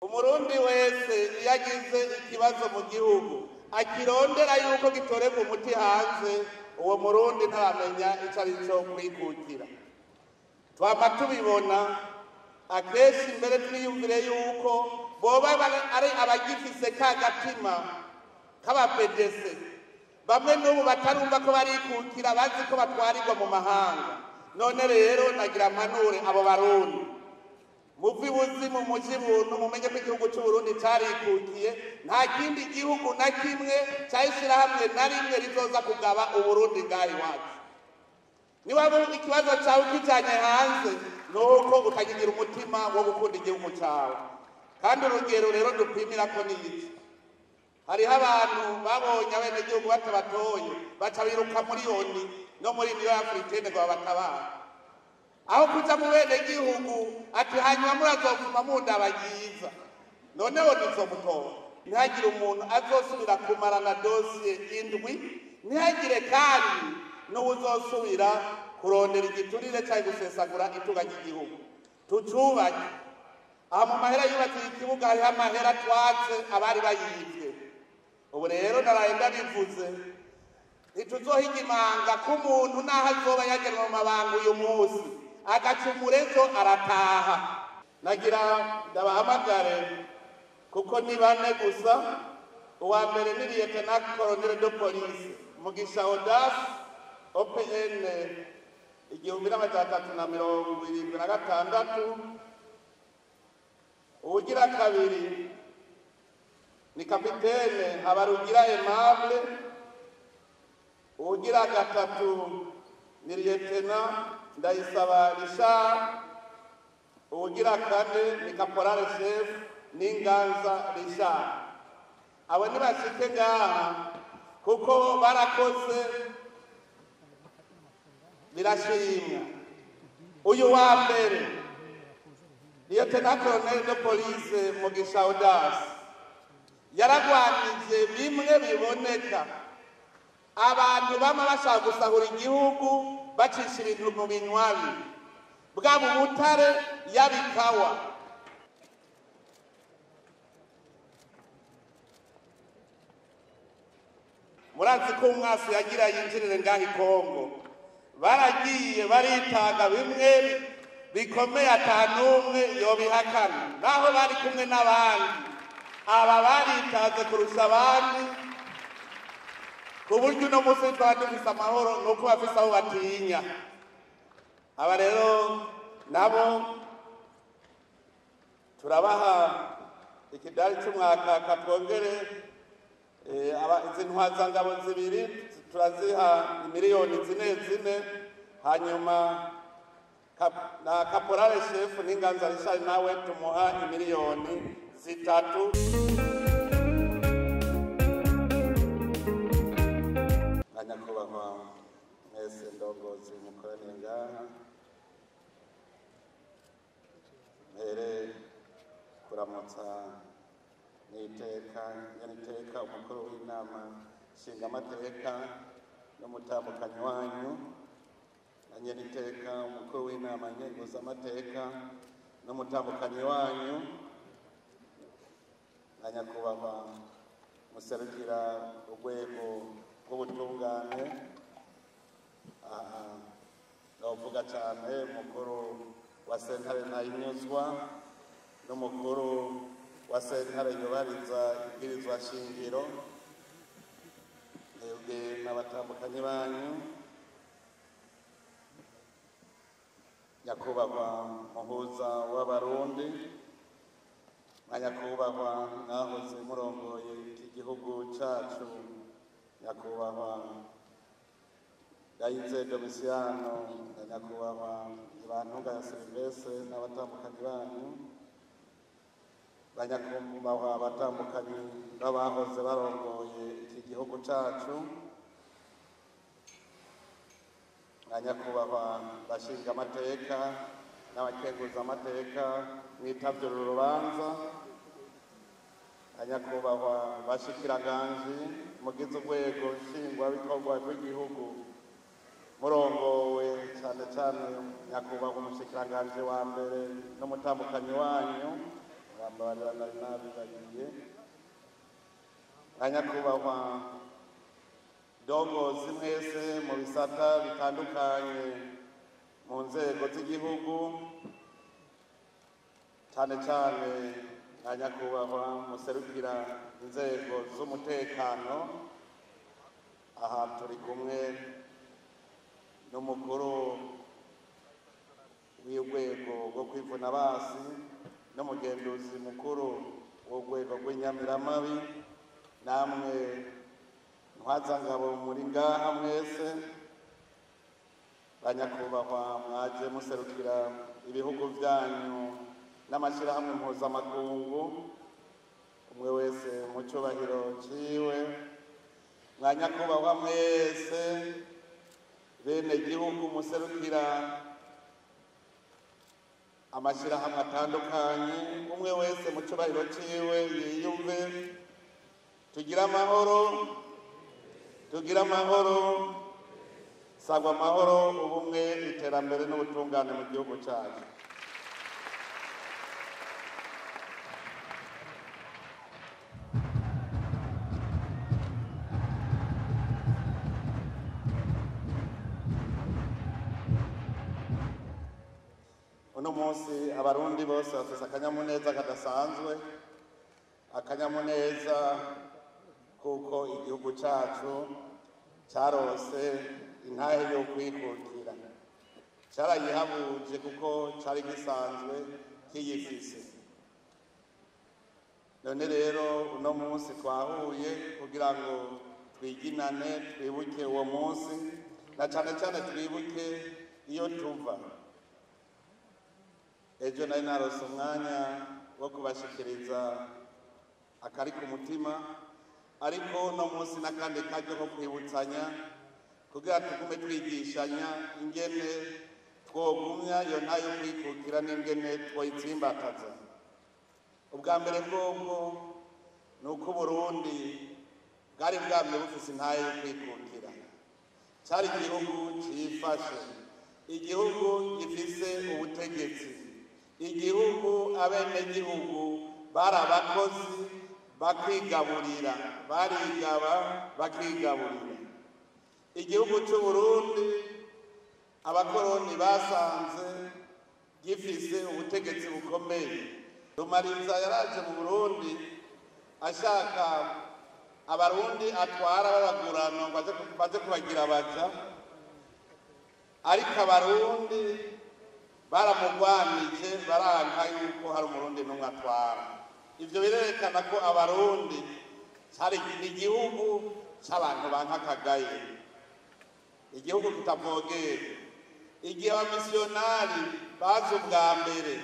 Umurundi wese iyo agize ikibazo mu gihugu akirondera yuko gitorerwa umuti hanze, uwo murundi ntaramenya ico ari co kwikukira. Twama tubibona akenshi, mbere twiyumvire yuko boba ari abagifise ka gatima k'abapedese, bamwe n'ubu batarumva ko barikukira, bazi ko batwarirwa mu mahanga. None rero nagira mpanure abo barundi, muve ibuzimu muje ibuntu, mumenye ko igihugu c'Uburundi carikukiye. Nta kindi gihugu na kimwe cayishirahamwe na rimwe rizoza kugaba Uburundi ngaha iwacu. Niwaba ikibazo cawe ukijanye hanze, nuko utakigira umutima wo gukunda igihugu cawe. Kandi urugero rero dupimirako ni iki: hariho abantu babonye abenegihugu batabatoye, baca biruka muri ONU no muri Union Africaine ngo babatabare, aho kuja mu benegihugu ati hanyuma murazovuma mundabagiza. Noneho nizomutora. Ntihagire umuntu azosubira kumarana dosiye 7, ntihagire kandi n'uwuzosubira kurondera igiturire cyangwa gusesagura itunga ry'igihugu. Tucubake. Aha mu mahera yubatse ikibuga hariho amahera twatse abari bayivye. Ubu rero naraye ndabivuze, ntituzohiga imanga ko umuntu naho azoba yagenwe mu mabanga uyu munsi agacumura ejo arataha. Nagira ndabahamagare kuko ni bane gusa. Uwa mbere ni Lieutenant Colonel de Police Mugisha Audace, OPN 1376. Uwugira kabiri ni Kapitene Habarugira Aimable. Uwugira gatatu ni Lieutenant Ndayisaba Richard. Uwugira kane ni Caporal Chef Ninganza Richard. Abo ntibashike ngaha kuko barakoze birashimwa. Uyu wa mbere, Lieutenant Colonel de Police Mugisha Audace, yaragwanije bimwe biboneka abantu bama bashaka gusahura igihugu bacisha ibintu mu binywabi, bwaba ubutare yabikawa. Murazi ko umwasi yagira yinjirire ngaho i Kongo, baragiye baritaga bimwe bikomeye, atanumwe yobihakana, naho bari kumwe n'abandi. Aba baritaze kurusha abandi, ku buryo uno munsi twaba dufise amahoro nuko bafise abo batinya. Aba rero nabo turabaha ikidari c'umwakaka, twongere izi ntwazangabo zibiri turaziha miliyoni 4 4, hanyuma na Caporal Chef Ninganza Richard nawe tumuha miliyoni 3. Nyakubahwa mwese ndongozi mukoraniye ngaha, mpere kuramutsa n'iteka nyaniteka umukuru w'inama nshingamateka n'umutambukanyi wanyu, na nyeniteka umukuru w'inama nkenguzamateka n'umutambukanyi wanyu, na nyakubahwa muserukira urwego rw'ubutungane, ndavuga cyane umukuru wa sentare Ntahinyuzwa n'umukuru wa sentare yubahiriza ibwirizwa shingiro, mwebwe n'abatambukanyi banyu, nyakubahwa muhuza w'abarundi, na nyakubahwa mwahoze murongoye iki gihugu cacu, nyakubahwa Ndayizeye Domisiano na nyakubahwa Ntibantunganya ya Silvestre n'abatambukanyi banyu, banyakubahwa abatambukanyi b'abahoze barongoye iki gihugu cacu, na nyakubahwa bashinga amateka n'abakenguza amateka mwitavye uru rubanza, na nyakubahwa bashikiranganji mugize urwego nshingwabikorwa rw'igihugu murongowe cane cane nyakubahwa umushikiranganji wa mbere n'umutambukanyi wanyu, Murambabarira nari nabibagiye. Banyakubahwa ndongozi mwese mu bisata bitandukanye mu nzego z'igihugu, cyane cyane banyakubahwa muserukira inzego z'umutekano, aha turi kumwe n'umukuru w'urwego rwo kwivuna basi n'umugenduzi mukuru w'urwego rw'inyamiramabi, namwe ntwazangabo muri ngaha mwese, banyakubahwa mwaje muserukira ibihugu byanyu n'amashyirahamwe mpuzamakungu, umwe wese mu cyubahiro ciwe, mwanyakubahwa mwese bene gihugu muserukira amashyirahamwe atandukanye, umwe wese mu cyubahiro ciwe yiyumve. Tugire amahoro, tugire amahoro, sagwa amahoro, ubumwe, iterambere n'ubutungane mu gihugu cyacu. Uno munsi abarundi bose bafise akanyamuneza kadasanzwe, akanyamuneza kuko igihugu cyacu cyarose intahe yo kwikukira, cyarayihabuje kuko cyari gisanzwe kiyifise. None rero uno munsi twahuye kugira ngo twiginane, twibuke uwo munsi, na cyane cyane twibuke iyo tuva. Ejo nari narose umwanya wo kubashikiriza akari ku mutima, ariko uno munsi n'akandi karyo ko kwibutsanya kugira tugume twigishanya ingene twogumya iyo ntayo kwikukira n'ingene twoyitsimbataza. Ubwa mbere bwobwo ni uko Uburundi bwari bwamye bufise intayo yo kwikukira. Cari igihugu cifashe, igihugu gifise ubutegetsi, igihugu abenegihugu bari abakozi bakigaburira, barigaba bakigaburira. Igihugu c'Uburundi abakoroni basanze gifise ubutegetsi bukomeye. Rumariza yaraje mu Burundi ashaka abarundi atwara babagurano ngo baze kubagira abaja, ariko abarundi baramugwanije baranka yuko hari umurundi n'umwe atwara. Ivyo birerekana ko abarundi cari igihugu c'abantu banka akagaye, igihugu kitavogera. Igihe abamisiyonari baza ubwa mbere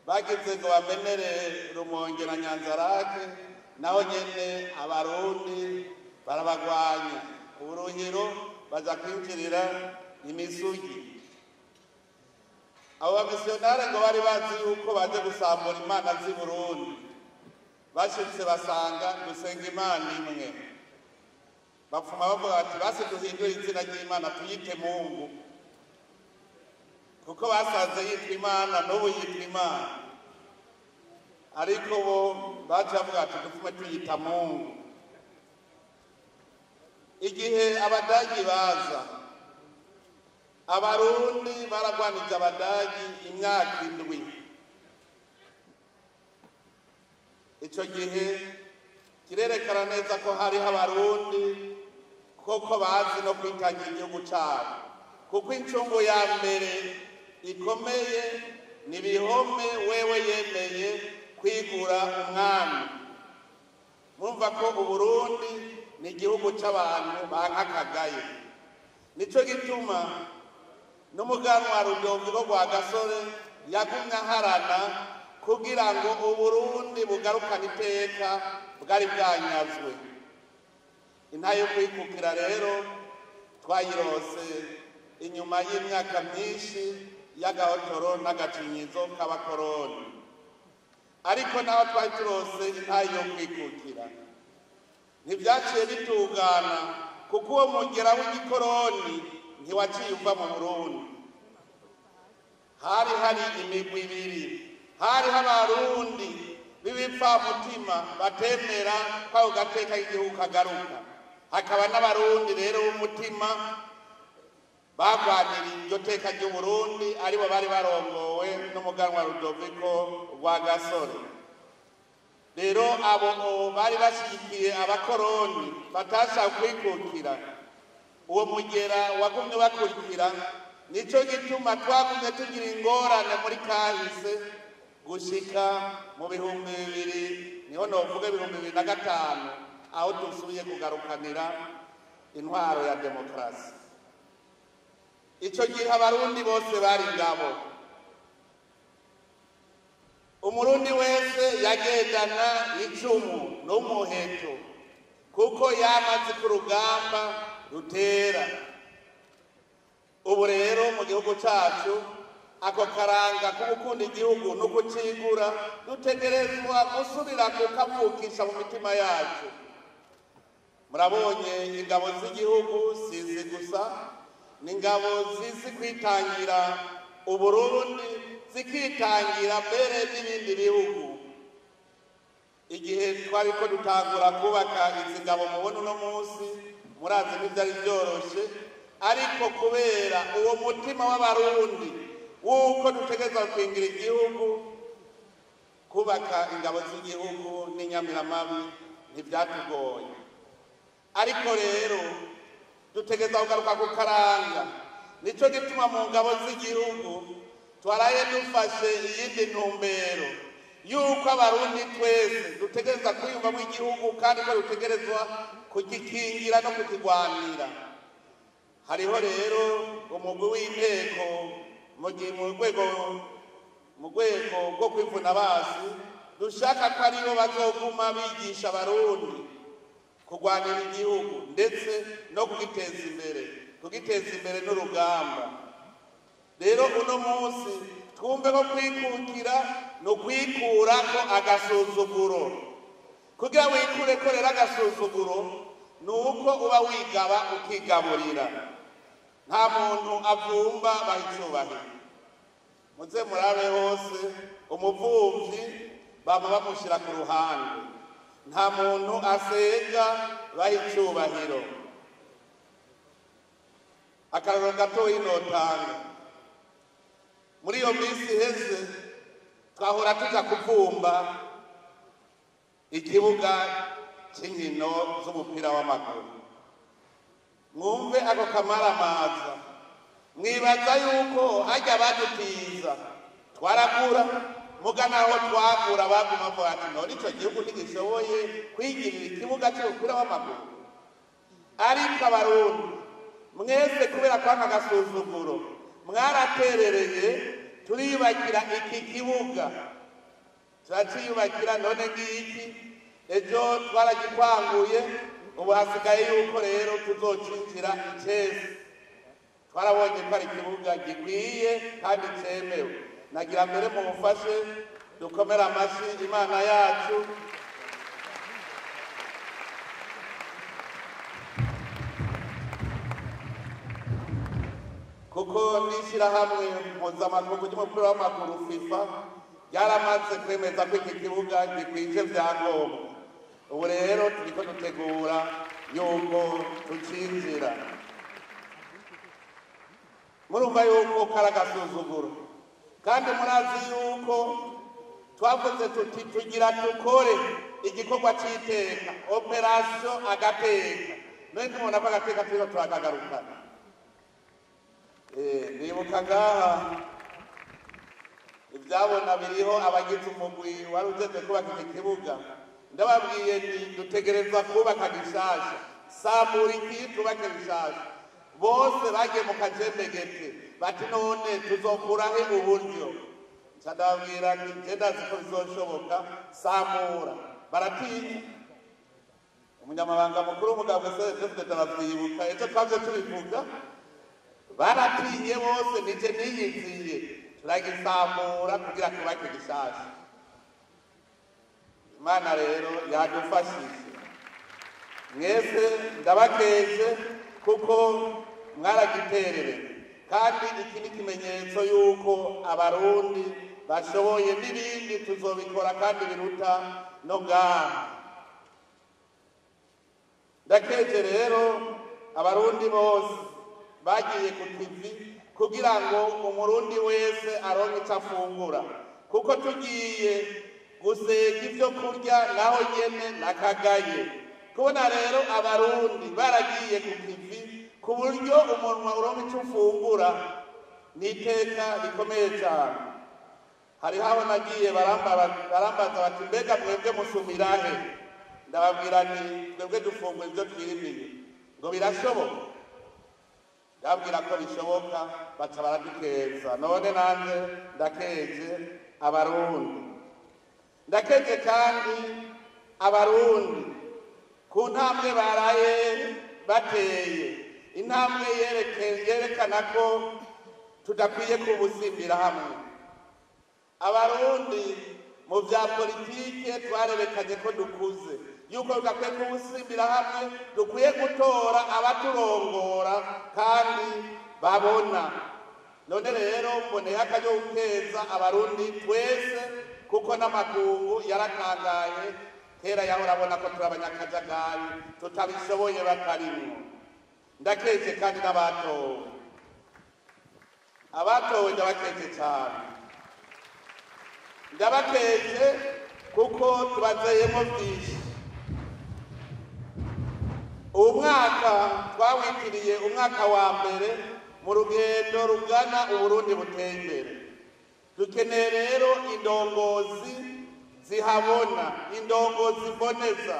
bagize ngo bamenere Rumonge na Nyanzarake, naho nyene abarundi barabagwanya, uburuhiro baza kwinjirira imisugi. Abo bamisiyonari ngo bari bazi yuko baje gusambura imana z'i Burundi, bashitse basanga dusenga imana imwe, bapfuma bavuga bati basi duhindure izina ry'Imana tuyite Mungu, kuko basanze yitwa Imana n'ubu yitwa Imana, ariko bo baca bavuga ati dupfume tuyita Mungu. Igihe abadagi baza, abarundi baragwanije abadagi imyaka 7. Ico gihe kirerekana neza ko hariho abarundi koko bazi no kwitangira igihugu cabo, kuko incungu ya mbere ikomeye ni bihome wewe yemeye kwigura umwami. Murumva ko Uburundi ni igihugu c'abantu banka akagaye. Nico gituma n'umuganwa Rudoviko Rwagasore yagumye aharana kugira ngo Uburundi bugarukane iteka bwari bwanyazwe. Intahe yo kwikukira rero twayirose inyuma y'imyaka myinshi y'agahotoro n'agacinyizo k'abakoroni, ariko naho twari turose intahe yo kwikukira ntibyaciye bitungana, kuko uwo mugera w'igikoroni ntiwaciye uva mu Burundi. Hari hari imigwi ibiri, Hariho Abarundi b'ibipfamutima batemera ko ako gateka k'igihugu kagaruka, hakaba n'Abarundi rero b'umutima bagwanira iryo teka ry'Uburundi, aribo bari barongowe n'umuganwa Rudoviko Rwagasore. Rero abo bari bashyigikiye abakoroni batashaka kwikukira, uwo mugera wagumye bakurikira. Nico gituma twagumye tugira ingorane muri kahise gushika mu 2000, niho novuga 2005, aho dusubiye kugarukanira intwaro ya demokarasi. Ico gihe Abarundi bose bari ingabo. Umurundi wese yagendana icumu n'umuheto, kuko yamaze ku rugamba rutera. Ubu rero mu gihugu cacu ako karanga ko gukunda igihugu no kucigura dutegerezwa gusubira kukavukisha mu mitima yacu. Murabonye ingabo z'igihugu sizi gusa, ni ingabo zizi kwitangira Uburundi, zikitangira mbere n'ibindi bihugu. Igihe twariko dutangura kubaka izi ngabo mubona uno munsi, murazi ntivyari vyoroshe, ariko kubera uwo mutima w'Abarundi w'uko dutegerezwa kwingira igihugu, kubaka ingabo z'igihugu n'inyamiramabi ntivyatugoye. Ariko rero dutegerezwa kugaruka ku karanga. Nico gituma mu ngabo z'igihugu twaraye dufashe iyindi ntumbero yuko Abarundi twese dutegerezwa kwiyumvamwo igihugu, kandi ko dutegerezwa kugikingira no kukigwanira. Hariho rero umugwi w'inteko mu rwego rwo kwivuna basi, dushaka ko aribo bazoguma bigisha Abarundi kurwanira igihugu ndetse no kugiteza imbere, kugiteza imbere n'urugamba. Rero uno munsi twumve ko kwikukira ni ukwikurako agasuzuguro. Kugira wikureko rero agasuzuguro ni uko uba wigaba ukigaburira. Nta muntu avumba baha icubahiro. Muze murabe hose umuvumvyi bama bamushira ku ruhande. Nta muntu asenga baha icubahiro. Akarorero gatoyi notanga, muri iyo minsi iheze twahora tuja kuvumba ikibuga c'inkino z'umupira w'amaguru. Mwumve ako kamaramaza, mwibaza yuko harya badutiza twaragura, muga naho twagura baguma bavuga ati none ico gihugu ntigishoboye kwigirira ikibuga c'umupira w'amaguru. Ariko Abarundi mwese kubera kwanga agasuzuguro mwaraterereye, turiyubakira iki kibuga, turaciyubakira. None ngiki ejo twaragikwanguye, ubu hasigaye yuko rero tuzocinjira icese. Twarabonye ko ari ikibuga gikwiye kandi cemewe. Nagira mbere mumufashe dukomere amashi Imana yacu. Kuko n'ishirahamwe mpuzamakungu ry'umupira w'amaguru FIFA ryaramaze kwemeza ko iki kibuga gikwije vyangombwa. Ubu rero turiko dutegura yuko tucinjira. Murumva yuko kari agasuzuguro, kandi murazi yuko twavuze tuti tugira dukore igikorwa c'iteka, operation agateka. None ntubona ko agateka turiko turakagarukana. Nibuka ngaha ivyabona biriho abagize umugwi wari ujejwe kubaka iki kibuga, ndababwiye nti dutegerezwa kubaka gishasha, sambura iki tubake gishasha. Bose bagiye mu kajembegete bati none tuzokurahe uburyo? Nca ndababwira nti je ndazi ko bizoshoboka, sambura. Baratinya. Umunyamabanga mukuru w'umugambwe CNDD-FDD aravyibuka, ejo twavyo tubivuga. Baratinye bose, nije niyiziye, turagisambura kugira tubake gishasha. Imana rero yadufashije mwese, ndabakeje kuko mwaragiterere, kandi iki ni ikimenyetso yuko Abarundi bashoboye, n'ibindi tuzobikora kandi biruta no ngaha. Ndakeje rero abarundi bose bagiye ku kivi kugira ngo umurundi wese aronke ico afungura, kuko tugiye gusega ivyo kurya naho nyene nakagaye. Kubona rero abarundi baragiye ku kivi ku buryo umunwa uronka ico ufungura ni iteka rikomeye cyane. Hariho aho nagiye barambaza bati mbega mwebwe musumirahe? Ndababwira nti twebwe dufungura ivyo twirimiye. Ngo birashoboka? Ndababwira ko bishoboka, baca baradukeza. None nanje ndakeje abarundi, ndakeje kandi abarundi ku ntambwe baraye bateye, intambwe yerekana ko tudakwiye kubusimbira hamwe. Abarundi mu vya politike twarerekanye ko dukuze, yuko tudakwiye kubusimbira hamwe, dukwiye gutora abaturongora kandi babona. None rero mboneye akaryo gukeza abarundi twese, kuko n'amakungu yaratangaye. Kera yahora abona ko turi abanyakajagari tutabishoboye batarimwo. Ndakeje kandi n'abatowe, abatowe ndabakeje cyane, ndabakeje kuko tubazeyemo byinshi. Uwu mwaka twawitiriye umwaka wa mbere mu rugendo rugana Uburundi buteye imbere. Dukeneye rero indongozi zihabona, indongozi mboneza.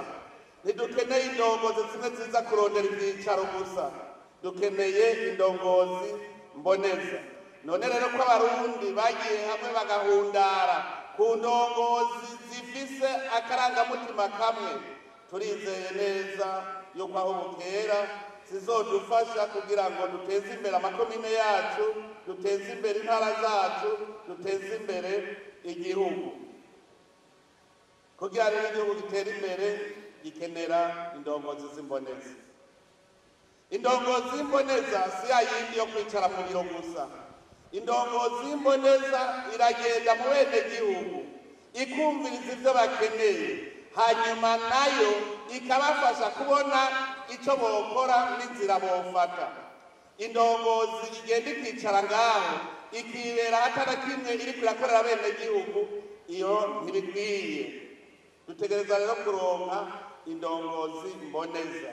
Ntidukeneye indongozi zimwe ziza kurondera ibyicaro gusa, dukeneye indongozi mboneza. None rero ko abarundi bagiye hamwe bagahundara ku ndongozi zifise akarangamutima kamwe, turizeye neza yuko aho bukera zizodufasha kugira ngo duteze imbere amakomine yacu, duteze imbere intara zacu, duteze imbere igihugu. Kugira rero igihugu gitere imbere gikenera indongozi z'imboneza. Indongozi y'imboneza si ya yindi yo kwicara mu biro gusa. Indongozi y'imboneza iragenda mu benegihugu, ikumviriza ivyo bakeneye, hanyuma nayo ikabafasha kubona ico bokora n'inzira bofata. Indongozi igenda ikicara ngaho ikibera atana kimwe iriko irakorera abenegihugu, iyo ntibikwiye. Dutegereza rero kuronka indongozi mboneza.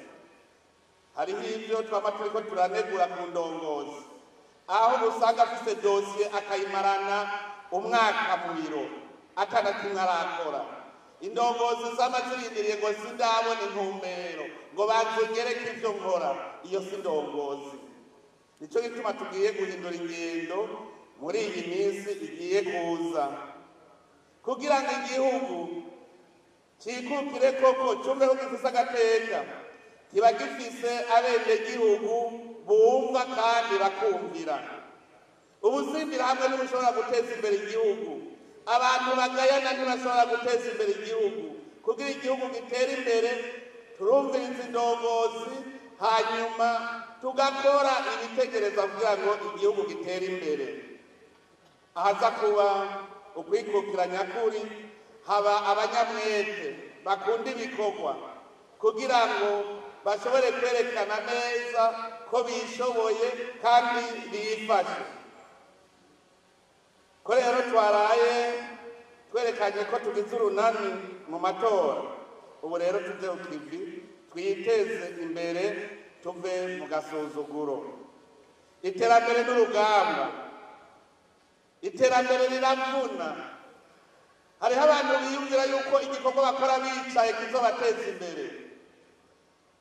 Hariho ivyo twama turiko turanegura ku ndongozi, aho usanga afise dosiye akayimarana umwaka mu biro atana kimwe arakora. Indongozi zama zirindiriye ngo sindabona intumbero, ngo banzongereke ivyo nkora, iyo si indongozi. Nico gituma tugiye guhindura ingendo muri iyi minsi igiye kuza, kugira ngo igihugu cikukire koko, cumve ko gifise agateka, kiba gifise abenegihugu bumva kandi bakumvira. Ubusimbira hamwe ntibushobora guteza imbere igihugu, abantu bagayana ntibashobora guteza imbere igihugu. Kugira igihugu gitere imbere turumviriza indongozi, hanyuma tugakora ibitegereza kugira ngo igihugu gitere imbere. Ahaza kuba ukwikukira nyakuri, haba abanyamwete bakunda ibikorwa kugira ngo bashobore kwerekana neza ko bishoboye kandi bifashe. Ko rero twaraye twerekanye ko tugize urunani mu matora, ubu rero tuje ku kivi twiteze imbere, tuve mu gasuzuguro. Iterambere n'urugamba, iterambere riravuna. Hariho abantu biyumvira yuko igikorwa bakora bicaye kizobateza imbere.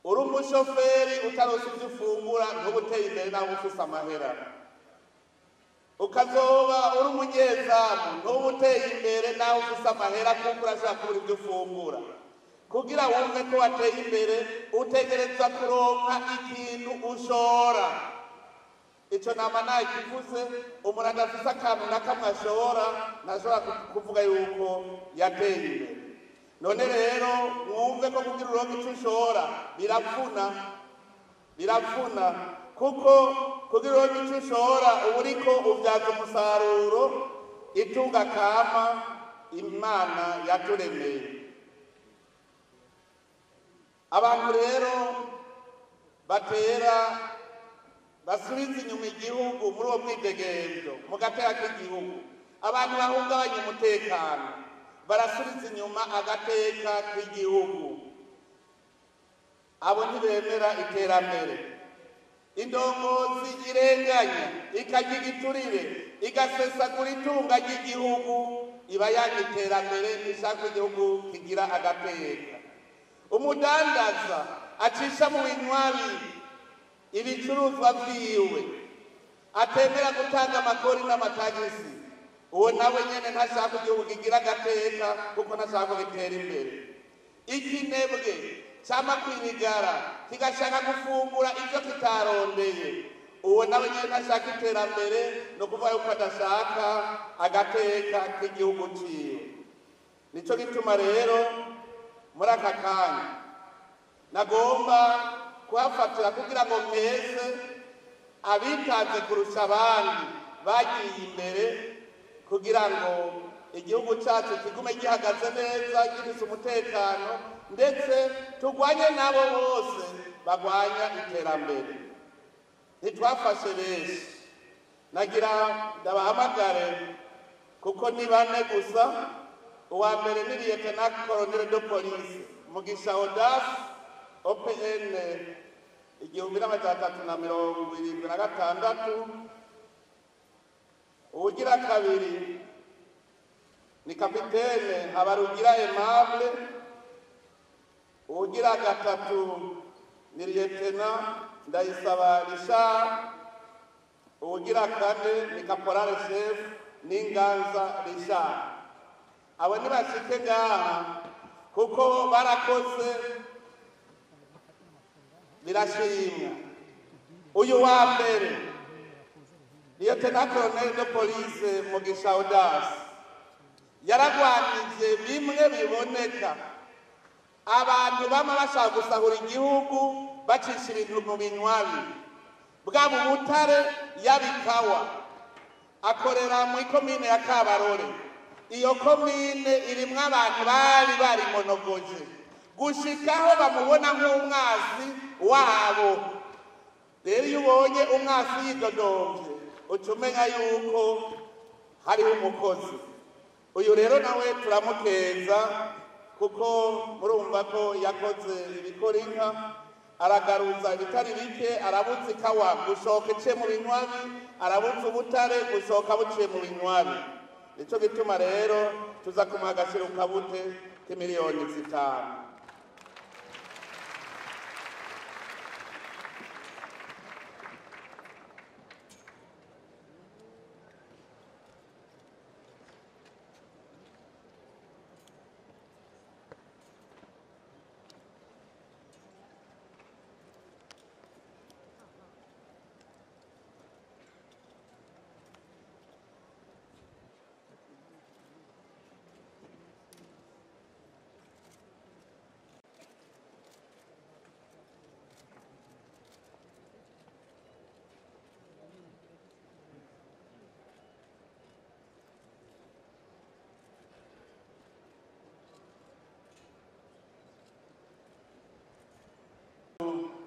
Uri umushoferi utaronse ivyo ufungura ntuba uteye imbere naho ufise amahera. Ukazoba uri umunyezamu ntuba uteye imbere naho ufise amahera, kuko urashobora kubura ivyo ufungura. Kugira wumve ko wateye imbere utegerezwa kuronka ikintu ushora. Ico nama nakivuze, umuntu adafise akantu na kamwe ashora ntashobora kuvuga yuko yateye imbere. None rero mwumve ko kugira uronke ico ushora biravuna, biravuna, kuko kugira uronke ico ushora uba uriko uvyaza umusaruro Itunga kama Imana yaturemeye. Abantu rero batera basubiza inyuma igihugu muri uwo mwidegemvyo mu gateka k'igihugu, abantu bahungabanya umutekano barasubiza inyuma agateka k'igihugu. Abo ntibemera iterambere. Indongozi irenganya ikarya igiturire igasesagura itunga ry'igihugu iba yanga iterambere, ntishaka igihugu kigira agateka. Umudandaza acisha mu binywabi ibicuruzwa vyiwe, atemera gutanga amakori n'amatagisi, uwo nawe nyene ntashaka igihugu kigira agateka kuko ntashaka ko gitera imbere. Ikinebwe cama kwibigara kigashaka gufungura ivyo kitarondeye, uwo nawe nyene ntashaka iterambere, no kuvuga yuko adashaka agateka k'igihugu ciwe. Nico gituma rero muri aka kanya nagomba kuhafatira kugira ngo mpeze abitanze kurusha abandi bagiye imbere kugira ngo igihugu cyacu kigume gihagaze neza gifise umutekano, ndetse turwanye nabo bose bagwanya iterambere. Ntitwafashe benshi, nagira ndabahamagare kuko ni bane gusa. Uwa mbere ni Lieutenant Colonel de Police Mugisha Audace OPN 1376. Uwugira kabiri ni Kapitene Habarugira Aimable. Uwugira gatatu ni Lieutenant Ndayisaba Richard. Uwugira kane ni Caporal Chef Ninganza Richard. Abo ntibashike ngaha kuko barakoze birashimwa. Uyu wa mbere Lieutenant Colonel de Police Mugisha Audace yaragwanije bimwe biboneka abantu bama bashaka gusahura igihugu bacisha ibintu mu binywabi bwaba ubutare yabikawa. Akorera mu ikomine ya Kabarore. Iyo komine irimwo abantu bari barimonogoje gushikaho bamubona nk'umwasi wabo. Rero iyo ubonye umwasi yidodomvye uca umenya yuko hariho umukozi. Uyu rero nawe turamukeza kuko murumva ko yakoze ibikora inka, aragaruza ibitari bike, arabutse ikawa gushoka iciye mu binywabi, arabutse ubutare gushoka buciye mu binywabi. Nico gituma rero tuza kumuha agaciro kabute k'imiliyoni 5.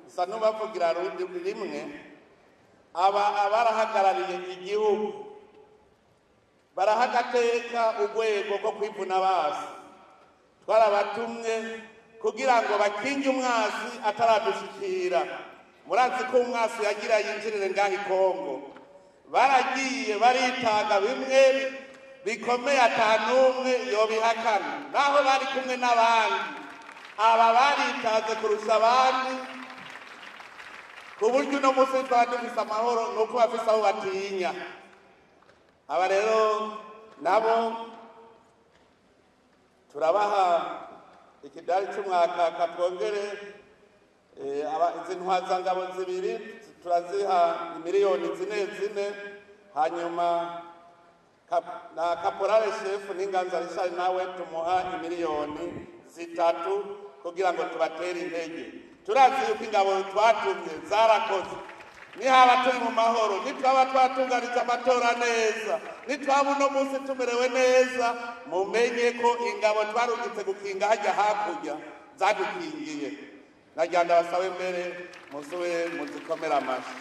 Sa n'ubavugira rimwe aba abarahagarariye igihugu barahagateka urwego rwo kwivuna basi. Twarabatumye kugira ngo bakinge umwasi ataradushikira. Murazi ko umwasi yagira yinjirire ngaho i Kongo, baragiye baritaga bimwe bikomeye atanumwe yobihakana, naho bari kumwe n'abandi. Aba baritaze kurusha abandi ku buryo uno munsi twaba dufise amahoro nuko bafise abo batinya. Aba rero nabo turabaha ikidari c'umwakaka, twongere izi ntwazangabo zibiri turaziha imiliyoni 4 hanyuma na Caporal Chef Ninganza Richard nawe tumuha imiliyoni 3 kugira ngo tubatere intege. Turazi yuko ingabo twatumye zarakoze, Nihaba turi mu mahoro, nitwaba twatunganije amatora neza, nitwaba uno munsi tumerewe neza, mumenye ko ingabo twarungitse gukinga hajya hakurya zadukingiye. Nagira ndabasabe mbere musubire muzikomere amashi.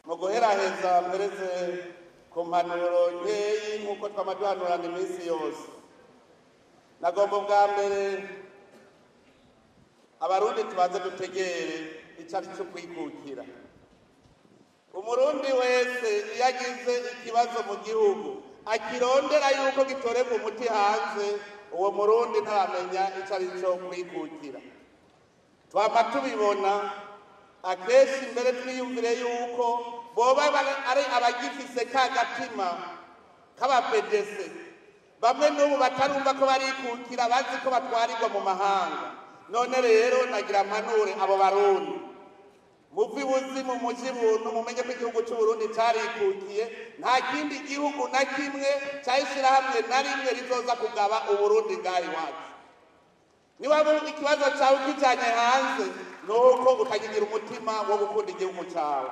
Mu guheraheza mpereze ku mpanuro nkeyi nk'uko twama duhanurana iminsi yose. Nagomba ubwa mbere abarundi tubanze dutegere ico ari co kwikukira. Umurundi wese iyo agize ikibazo mu gihugu akirondera yuko gitorerwa umuti hanze, uwo murundi ntaramenya ico ari co kwikukira. Twama tubibona akenshi mbere twiyumvire yuko boba ari abagifise ka gatima k'abapedese, bamwe n'ubu batarumva ko barikukira, bazi ko batwarirwa mu mahanga. None rero nagira mpanure abo barundi, muve ibuzimu muje ibuntu, mumenye ko igihugu c'Uburundi carikukiye. Nta kindi gihugu na kimwe c'ishirahamwe na rimwe rizoza kugaba Uburundi ngaha iwacu. Niwaba ikibazo cawe ukijanye hanze, nuko utakigira umutima wo gukunda igihugu cawe.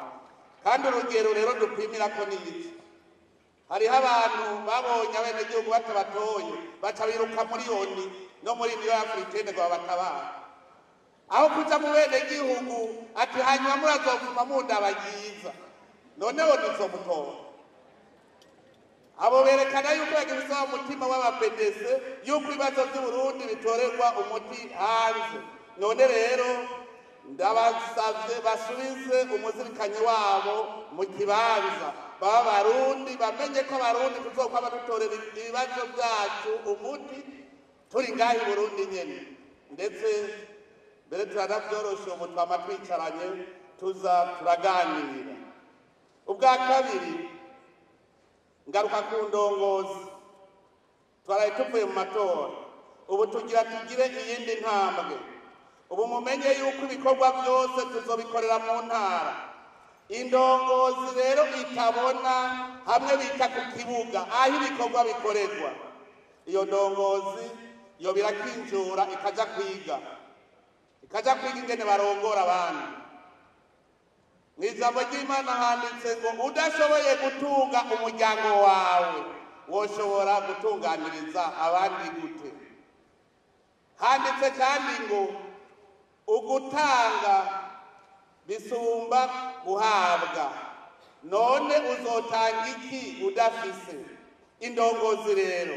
Kandi urugero rero dupimira ko ni iki: hariho abantu babonye abenegihugu batabatoye baca biruka muri ONU no muri Union Africaine ngo babatabare, aho kuja mu benegihugu ati hanyuma murazovuma mundabagiza, noneho ntizomutora. Abo berekana yuko bagifise umutima w'abapedese, yuko ibibazo vy'Uburundi bitorerwa umuti hanze. None rero ndabasavye basubize umuzirikanyi wabo mu kibanza, baba Barundi bamenye ko Abarundi tuzokwama dutorera ibibazo vyacu umuti turi ngaha i Burundi nyene. Ndetse mbere turanavyoroshe, ubu twama twicaranye tuza turaganira. Ubwa kabiri ngaruka ku ndongozi. Twaraye tuvuye mu matora, ubu tugira tugire iyindi ntambwe. Ubu mumenye yuko ibikorwa byose tuzobikorera mu ntara. Indongozi rero itabona hamwe bita ku kibuga aho ibikorwa bikorerwa, iyo ndongozi yo birakinjura ikaja kwiga, ikaja kwiga ingene barongora abandi. Mw'ijambo ry'Imana handitse ngo udashoboye gutunga umuryango wawe woshobora gutunganiriza abandi gute? Handitse kandi ngo ugutanga bisumba guhabwa, none uzotanga iki udafise? Indongozi rero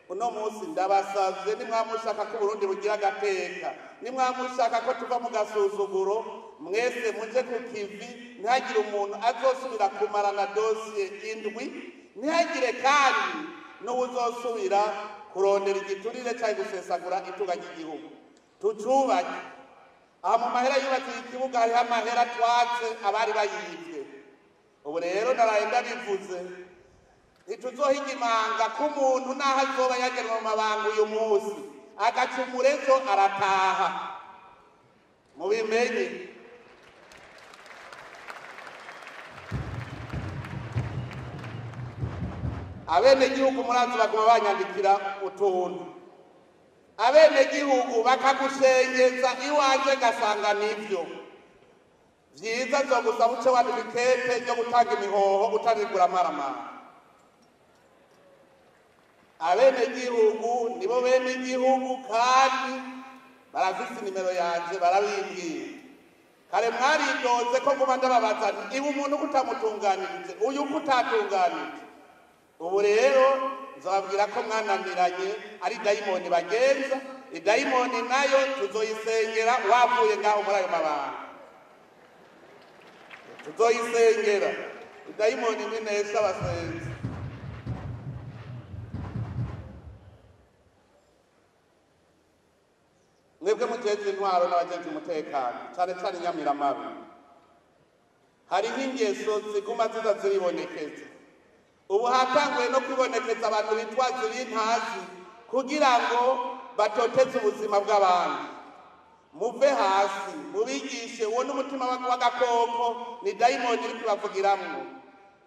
uno munsi ndabasavye, nimwamushaka ko Uburundi bugira agateka, nimwamushaka ko tuva mu gasuzuguro, mwese muje ku kivi, ntihagire umuntu azosubira kumarana dosiye indwi, ntihagire kandi n'uwuzosubira kurondera igiturire canke gusesagura itunga ry'igihugu. Tucubake. Aha mu mahera yubakiye ikibuga hariho amahera twatse abari bayivye. Ubu rero naraye ndabivuze, ntituzohiga imanga ko umuntu naho azoba yagenwe mu mabanga uyu munsi agaca umurezo arataha. Mubimenye. Abenegihugu murazi baguma banyandikira utuntu, abenegihugu bakagushengeza iwanje gasanga nivyo vyiza zogusaba uce wandika ikete ryo gutanga imihoho utarigura amaramara. Abenegihugu nibo bene igihugu kandi barafise nimero yanje barabimbwiye. Kare mwaridoze ko nguma ndababaza nti iwe umuntu kutamutunganirije uyu kutatunganirije. Ubu rero nzobabwira ko mwananiranye ari dayimoni bagenza, idayimoni nayo tuzoyisengera wavuye ngaho muri ayo mabanga. Tuzoyisengera idayimoni ni neza abasenzi. Mwebwe mujejwe intwaro n'abajejwe umutekano cane cane inyamiramabi, hariho ingeso ziguma ziza ziribonekeza. Ubu hatanguye no kwibonekeza abantu bitwaza ibintazi kugira ngo batoteze ubuzima bw'abantu. Muve hasi mubigishe uwo n'umutima w'agakoko ni dayimoni iri kubavugiramwo.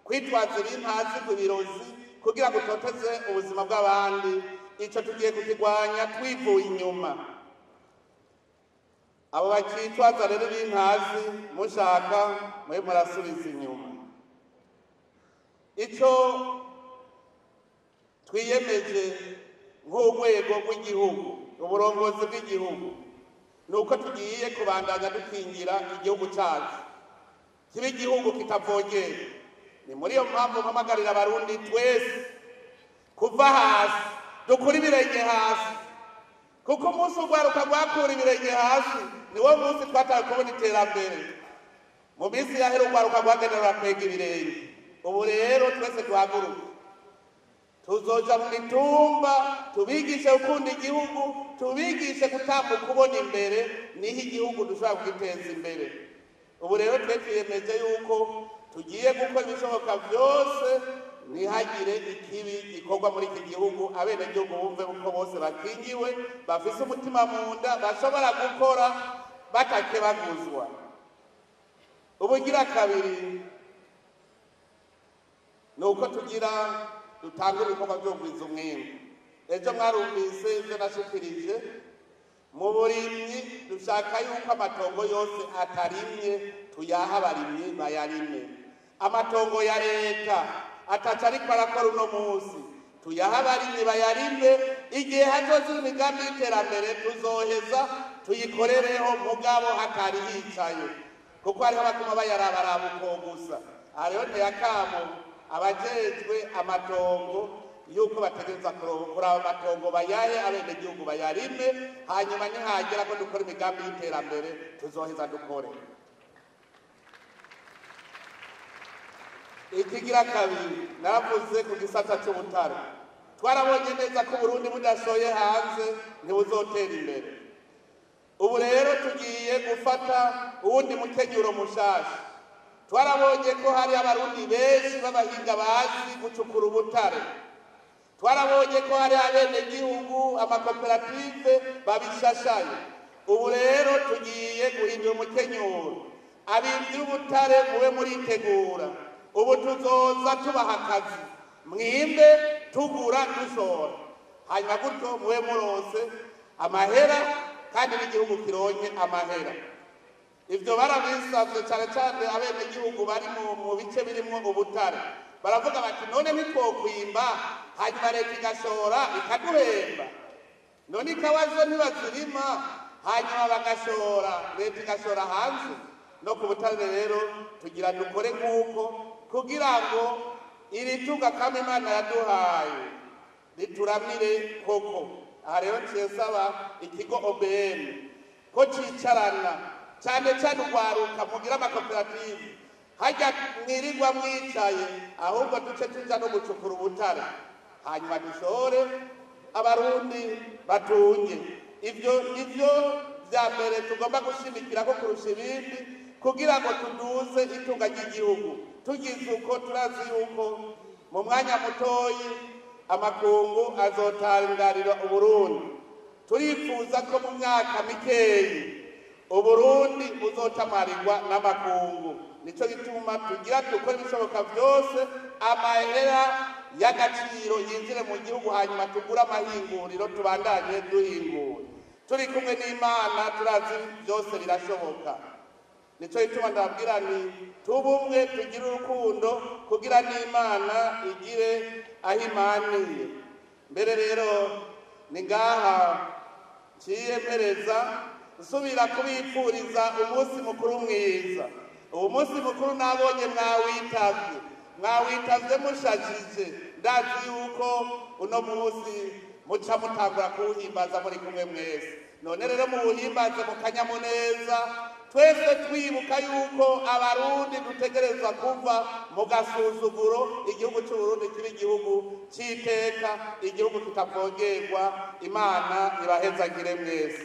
Kwitwaza ibintazi ku birozi kugira ngo utoteze ubuzima bw'abandi, ico tugiye kukigwanya twivuye inyuma. Abo bakitwaza rero ibintazi mushaka mwe murasubiza inyuma. Ico twiyemeje nk'urwego rw'igihugu, uburongozi bw'igihugu, nuko tugiye kubandanya dukingira igihugu cyacu kiba igihugu kitavogera. Ni muri iyo mpamvu mpamagarira abarundi twese kuva hasi dukura ibirenge hasi, kuko umunsi urwaruka rwakura ibirenge hasi niwo munsi twatawe kubona iterambere. Mu minsi yahera urwaruka rwagenda rurakwega ibirenge. Ubu rero twese duhaguruke, tuzoja mu mitumba tubigishe gukunda igihugu, tubigishe gutambuka ubona imbere, niho igihugu dushobora kugiteza imbere. Ubu rero twe twiyemeje yuko tugiye gukora ibishoboka byose ntihagire ikibi gikorwa muri iki gihugu, abenegihugu bumve uko bose bakingiwe, bafise umutima mu nda, bashobora gukora batakebaguzwa. Ubugira kabiri nuko tugira dutanga ibikorwa byo kugwiza umwimbu. Ejo mwarumvise ivyo nashikirije mu burimyi, dushaka yuko amatongo yose atarimye tuyaha abarimyi bayarime. Amatongo ya leta ataca ariko arakora uno munsi tuyaha abarimyi bayarime. Igihe hazoza imigambi y'iterambere tuzoheza tuyikorereho, mugabo hatari hicaye, kuko hariho abaguma bayarabaraba uko gusa. Aha rero nteye akamo abajejwe amatongo yuko bategereza kuraba amatongo bayahe abenegihugu bayarime, hanyuma nihagera ko dukora imigambi y'iterambere tuzoheza dukore. Ikigira kabiri naravuze ku gisata c'ubutare. Twarabonye neza ko Burundi budashoye hanze ntibuzotera imbere. Ubu rero tugiye gufata uwundi mukenyuro mushasha. Twarabonye ko hari abarundi benshi b'abahinga bazi gucukura ubutare. Twarabonye ko hari abenegihugu amakoperative babishashaye. Ubu rero tugiye guhindura umukenyuro. Abimvyi b'ubutare mube muritegura. Ubu tuzoza tubaha akazi, mwimbe tugura dushora, hanyuma gutyo mube muronse amahera kandi n'igihugu kironke amahera. Ivyo barabisavye cane cane abenegihugu bari mu bice birimwo ubutare. Baravuga bati none ntitwokwimba hanyuma leta igashora ikaduhemba, none ikawa zo ntibazirima hanyuma bagashora leta igashora hanze. No ku butare rero tugira dukore nk'uko kugira ngo iri tunga kama Imana yaduhaye rituramire koko. Aha rero nciye nsaba ikigo OBM ko cicarana cane cane urwaruka mugira amakoperative, harya mwirirwa mwicaye, ahubwo duce tuja no gucukura ubutare hanyuma dushore abarundi batunge. Ivyo nivyo vya mbere tugomba gushimikirako kurusha ibindi kugira ngo tuduze itunga ry'igihugu. Tugize uko turazi yuko mu mwanya mutoyi amakungu azotangarira Uburundi. Turifuza ko mu myaka mikeyi Uburundi buzotamarirwa n'amakungu. Nico gituma tugira dukora ibishoboka vyose amahera y'agaciro yinjire mu gihugu, hanyuma tugure amahinguriro tubandanye duhingura. Turi kumwe n'Imana turazi byose birashoboka. Nico gituma ndababwira nti tube umwe, tugire urukundo kugira n'Imana igire aho imaniye. Mbere rero ni ngaha nciye mpereza, nsubira kubipfuriza umunsi mukuru mwiza. Uwo munsi mukuru nabonye mwawitavye, mwawitavye mushajije. Ndazi yuko uno munsi muca mutangura kuwuhimbaza muri kumwe mwese. None rero muwuhimbaze mu kanyamuneza, twese twibuka yuko Abarundi dutegerezwa kuva mu gasuzuguro, igihugu c'Uburundi kiba igihugu c'iteka, igihugu kitavogerwa. Imana ibahezagire mwese.